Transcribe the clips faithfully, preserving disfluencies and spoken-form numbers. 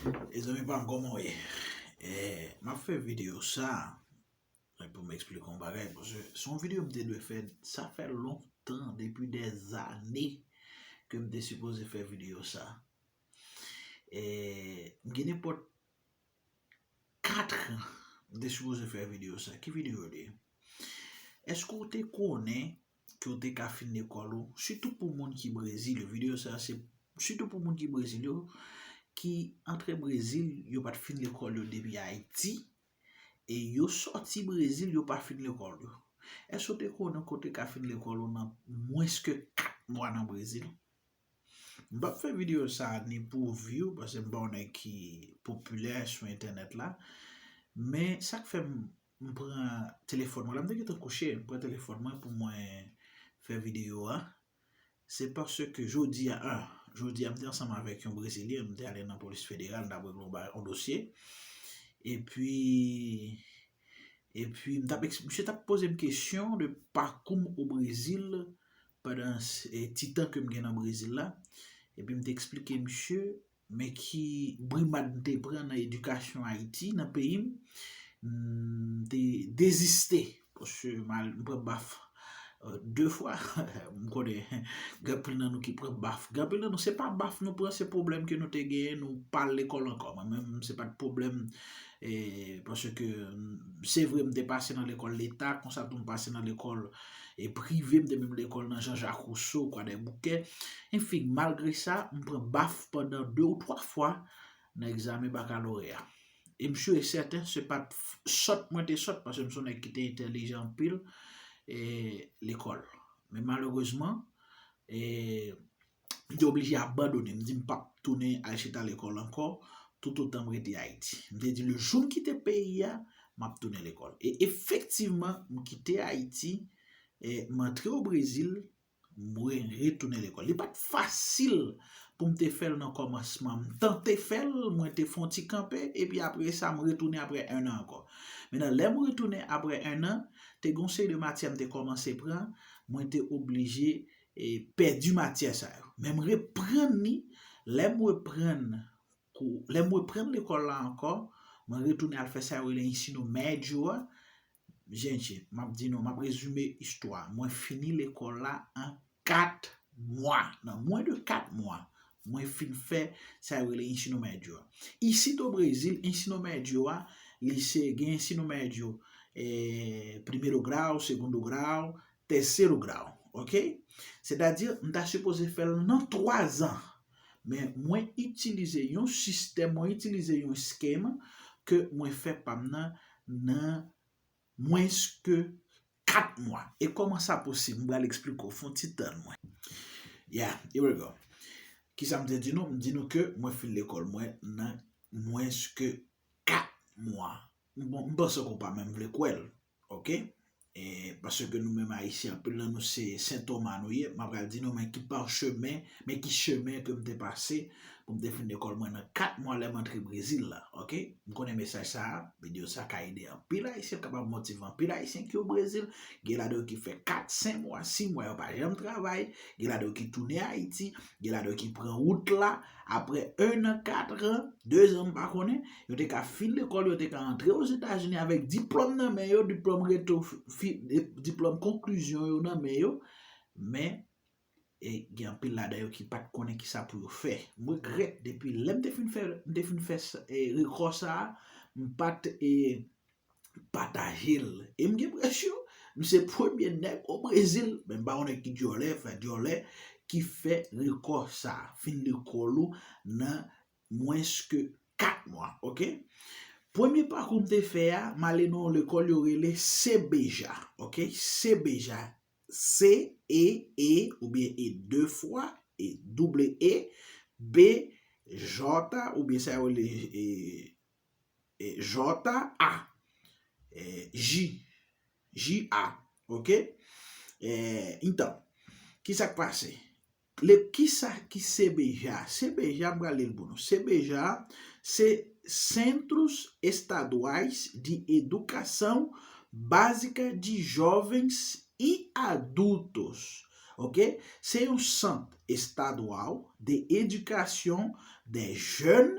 Mezanmi pa m, kòman w ye? Eh, m ap fè videyo sa pou m eksplike yon bagay, paske se yon videyo m te dwe fè, sa fè lontan, depi dèzane ke m te sipoze fè videyo sa. Eh, m gen nenpòt kat an, m te sipoze fè videyo sa. Ki videyo li ye? Èske w te konnen ke w te ka fin lekòl ou? Sitou pou moun ki Brezil yo, videyo sa se sitou pou moun ki Brezil yo, ki antre Brezil, yo pa t fin lekòl yo depi Ayiti, e yo sòti Brezil, yo pa fin lekòl yo. Èske w te konnen ke w te ka fin lekòl ou nan mwens ke kat mwa nan Brezil? M p ap fè videyo sa ni pou view, paske m pa yon nèg ki popilè sou entènèt la. Men sa k fè m, m pran telefòn mwen la, m te gentan kouche, m pran telefòn mwen pou mwen fè videyo a. Se paske jodi a, a, jodi a, m te ansanm avèk yon Brezilyen, m te ale nan polis federal, m t ap regle yon ba-, yon dosye. Epi, epi, m t ap eks-, misye t ap poze m kesyon de pakou m o Brezil pandan s-, e, ti tan ke m gen nan Brezil la. Epi m te eksplike misye, men ki brimad m te pran nan edikasyon Ayiti, nan peyi m, m te deziste. Paske m al, m pran baf, e, de fwa. M konnen gen anpil nan nou ki pran baf. Gen anpil nan nou, se pa baf nou pran, se pwoblèm ke nou te genyen, nou pa al lekòl ankò. Mwen menm, se pa t pwoblèm, e, paske, m, se vre, m te pase nan lekòl leta, konsa tou m pase nan lekòl, e, prive, m te menm lekòl nan Jean-Jacques Rousseau, Kwadèboukè. Enfin, malgre sa, m pran baf pandan de ou twa fwa nan egzamen bakaloreya. E m si e sèten, se pa t f-, sòt mwen te sòt, paske m se yon nèg ki te entèlijan anpil, e, lekòl. Men malerezman, e, m te oblije abandone. M di m p ap tounen al chita lekòl ankò, toutotan m rete Ayiti. M te di, le jou m kite peyi a, m ap tounen lekòl. E efektivman, m kite Ayiti, e m antre o Brezil, mwen retounen lekòl. Li pa t fasil pou m te fè l nan kòmansman. M tante fè l, mwen te fè yon ti kanpe, epi apre sa, m retounen apre en an ankò. Mentnan, lè m retounen apre en an, te gen yon seri de matyè m te kòmanse pran, mwen te oblije, e, pèdi matyè sa yo. Men m reprann li, lè m reprann kou, lè m reprann lekòl la ankò, mwen retounen al fè sa yo rele ensino médio a. Jènje, m ap di nou, m ap rezime istwa. Mwen fini lekòl la an kat mwa. Nan mwen de kat mwa, mwen fin fè sa yo rele ensino médio a. Isit o Brezil, ensino médio a, li se gen ensino médio, e, primeiro grau, segundo grau, terceiro grau, ok? Sètadi, m ta sipoze fè l nan twa zan. Men mwen itilize yon sistèm, mwen itilize yon eskema ke mwen fè pa m nan, nan mwens ke kat mwa. E kòman sa posib? M pral eksplike w, fè yon ti tann mwen. Yeah, here we go. Kisa m te di nou? M di nou ke mwen fin lekòl mwen nan mwens ke kat mwa. Bon, m panse ke w pa menm vle kwè l. Ok? E, paske nou menm Ayisyen, anpil nan nou se Sentoma nou ye. M ap pral di nou men ki pa chemen, men ki chemen ke m te pase pou m te fin lekòl mwen nan kat mwa lè m antre Brezil la. Ok? M konnen mesaj sa a, videyo sa a ka ede anpil Ayisyen, kapab motive anpil Ayisyen ki o Brezil. Gen ladan yo ki fè kat, senk mwa, sis mwa, yo pa janm travay. Gen ladan yo ki tounen Ayiti. Gen ladan yo ki pran wout la. Apre en an, kat an, de zan, m pa konnen, yo te ka fin lekòl, yo te ka antre Ozetazini avèk diplòm nan men yo, diplòm reto, fi, diplòm konklizyon yo nan men yo. Men, e, gen anpil ladan yo ki pa t konnen kisa pou yo fè. M regrèt, depi lè m te fin fè, m te fin fè sa, e, rekò sa a, m pa t, e, pataje l. E m gen enpresyon, m se premye nèg o Brezil, men m pa yon nèg ki dyòlè, frè dyòlè, ki fè rekò sa a, fin lekòl ou nan mwens ke kat mwa, ok? Premye pakou m te fè a, m ale nan yon lekòl yo rele Sebeja, ok? Sebeja, C E E oubyen E de fwa, E double E, B J oubyen sa yo rele, e, e, J A, e, J, J A, ok? E, entan, kisa k pase? Le, kisa ki Sebeja? Sebeja, m pral li l pou nou. Sebeja, se Centros Estaduais de Educação Básica de Jovens e Adultos. Ok? Se yon sant estadwal de edikasyon de jèn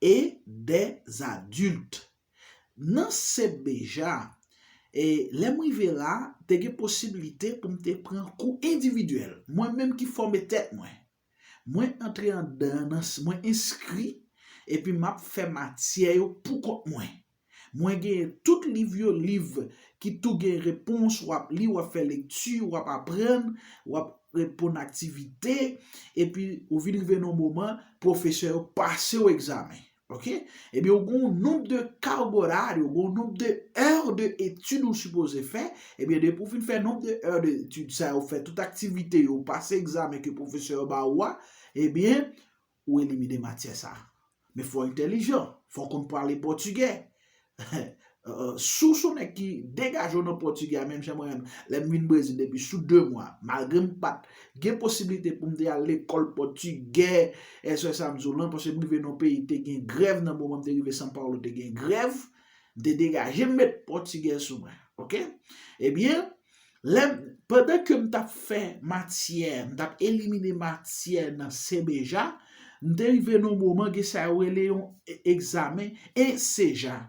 et des adultes. Nan C B J A, e, lè m rive la, te gen posiblite pou m te pran kou endividyèl. Mwen menm ki fòme tèt mwen. Mwen antre anndan nan, mwen enskri, epi m ap fè matyè yo pou kont mwen. Mwen genyen tout liv yo, liv ki tou gen repons, w ap li, w ap fè lekti, w ap aprann, w ap reponn aktivite, epi ou vin rive nan yon moman, pwofesè yo pase w egzamen. Ok? Ebyen, ou gen yon nonb de carga horária, ou gen yon nonb de heures de études ou sipoze fè. Ebyen, depi ou fin fè nonb de heures de études sa yo, fè tout aktivite yo, ou pase egzamen ke pwofesè yo ba ou a, ebyen, ou elimine matyè sa. Men fò w entèlijan, fò w konn pale pòtigè. Si w se yon nèg ki degaje w nan pòtigè a, menm jan mwen menm, lè m vin Brezil depi sou de mwa, malgre m pa t gen posiblite pou m te al lekòl pòtigè, e se sa m di w lan, paske m rive nan yon peyi te gen grèv, nan moman m te rive São Paulo te gen grèv, m te degaje m met pòtigè sou mwen. Ok? Ebyen, lè m, pandan ke m t ap fè matyè, m t ap elimine matyè nan C B J A, m te rive nan yon moman gen sa yo rele yon e-, egzamen enseja.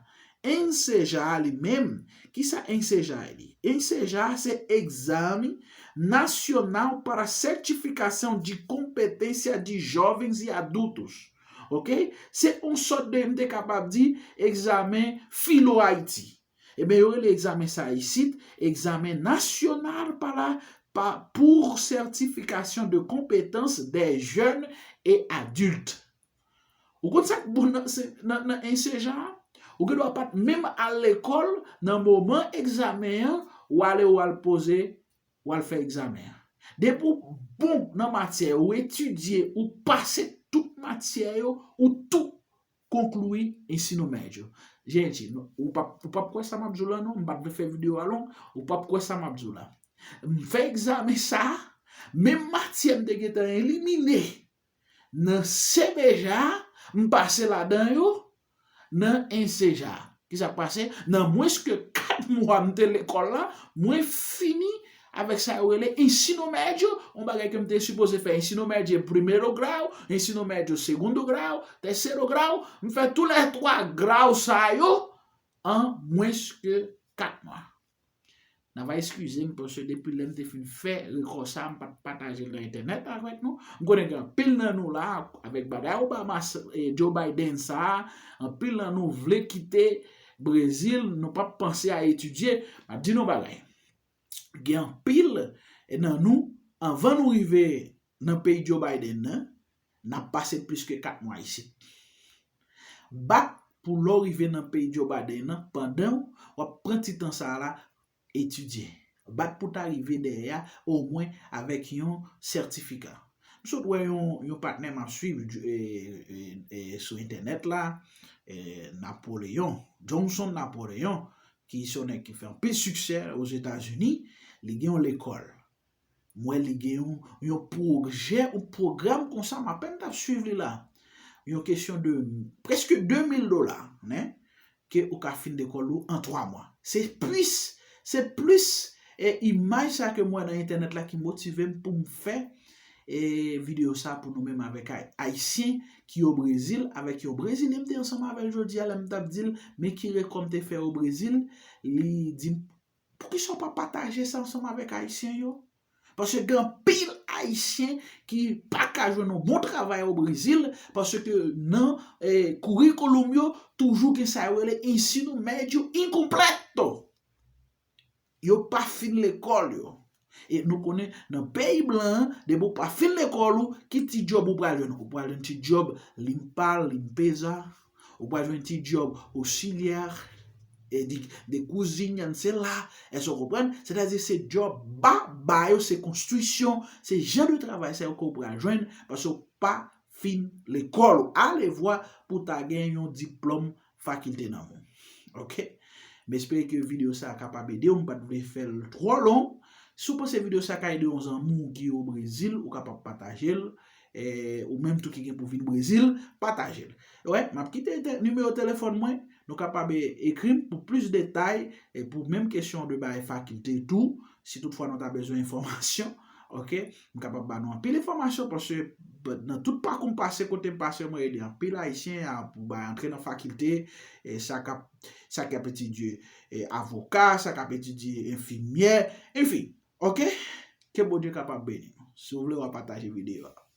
Enseja a li menm, kisa enseja a li? Enseja a se Exame Nacional para Certificação de Competência de Jovens e Adultos. Ok? Se yon sòt de, m te kapab di, egzamen Filo Ayiti. Ebyen, yo rele egzamen sa a isit, Exame Nacional para, pa, pour Certificação de Competência de Jovens e Adultos. Ou konn sa k bon nan, se, nan, nan enseja a? Ou gen dwa pa t menm al lekòl nan moman egzamen an, ou ale ou al poze, ou al fè egzamen an. Depi w bon nan matyè, ou etidye, ou pase tout matyè yo, ou tou konkli ensino médio. Gente, nou, ou p ap, ou p ap kwè sa m ap di w la non, m pa t vle fè videyo a long, ou p ap kwè sa m ap di w la. M fè egzamen sa a, menm matyè m te gentan elimine nan C B J A, m pase ladan yo nan enseja. Kisa k pase? Nan mwens ke kat mwa m te lekòl la, mwen fini avèk sa yo rele ensino médio, yon bagay ke m te sipoze fè ensino médio primeiro grau, ensino médio segundo grau, terceiro grau, m fè tou lè twa grau sa yo an mwens ke kat mwa. N a va eskize m, paske depi lè m te fin fè rekò sa a, m pa t pataje l nan entènèt avèk nou. M konnen gen anpil nan nou la, avèk bagay Obama, s-, e, Joe Biden sa a, anpil nan nou vle kite Brezil, nou p ap panse a etidye. M ap di nou yon bagay. Gen anpil nan nou, anvan nou rive nan peyi Joe Biden nan, n ap pase plis ke kat mwa isit. Bat pou lè w rive nan peyi Joe Biden nan, pandan w ap pran ti tan sa a la, etidye. Bat pou ta rive dèyè a, omwen avèk yon sètifika. M sot wè yon, yon patnè m ap swiv, e, e, e, sou entènèt la, e, Napoleon, Johnson Napoleon, ki se yon nèg ki fè anpil siksè Ozetazini, li gen yon lekòl. M wè li gen yon, yon pwojè, yon pwogram konsa, m apèn t ap swiv li la. Yon kesyon de prèske de mil dola, nen, ke ou ka fin lekòl ou an twa mwa. Se plis, se plis, e, imaj sa ke m wè nan entènèt la ki motive m pou m fè, e, videyo sa pou nou menm avèk Ay-, Ayisyen ki o Brezil, avèk yon Brezilyen m te ansanm avè l jodi a, lè m t ap di l, men ki rekò m te fè o Brezil, li di m, poukisa w pa pataje sa ansanm avèk Ayisyen yo? Paske gen anpil Ayisyen ki pa ka jwenn yon bon travay o Brezil, paske nan, e, curriculum yo, toujou gen sa yo rele ensino médio incompleto. Yo pa fin lekòl yo. E nou konnen, nan peyi blan an, depi w pa fin lekòl ou, ki ti djòb ou pral jwenn? Ou pral jwenn ti djòb limpa, limpeza, ou pral jwenn ti djòb osilyè, e de, de kouzin, se la, èske w konprann? Sètadi se djòb ba, ba yo, se konstriksyon, se jan de travay sa yo ke w pral jwenn, paske w pa fin lekòl ou. Alevwa pou w ta gen yon diplòm fakilte nan men w. Ok? M espere ke videyo sa a kapab ede w. M pa t vle fè l twò long. Si w panse videyo sa a ka ede yon zanmi w ki o Brezil, ou kapab pataje l. E, ou menm tou ki gen pou vin Brezil, pataje l. Wè, m ap kite te-, nimewo telefòn mwen. Nou kapab e-, ekri m pou plis detay e pou menm kesyon de bagay fakilte tou. Si toutfwa nou ta bezwen enfòmasyon, ok? M kapab ba nou anpil enfòmasyon paske But nan tout pakou m pase, kote m pase, mwen ede anpil Ayisyen a pou bay antre nan fakilte, e sa k ap, sa k ap etidye e, avoka, sa k ap etidye enfimyè, anfen, oke? Ke Bondye kapab beni nou. Si w vle, w a pataje videyo a.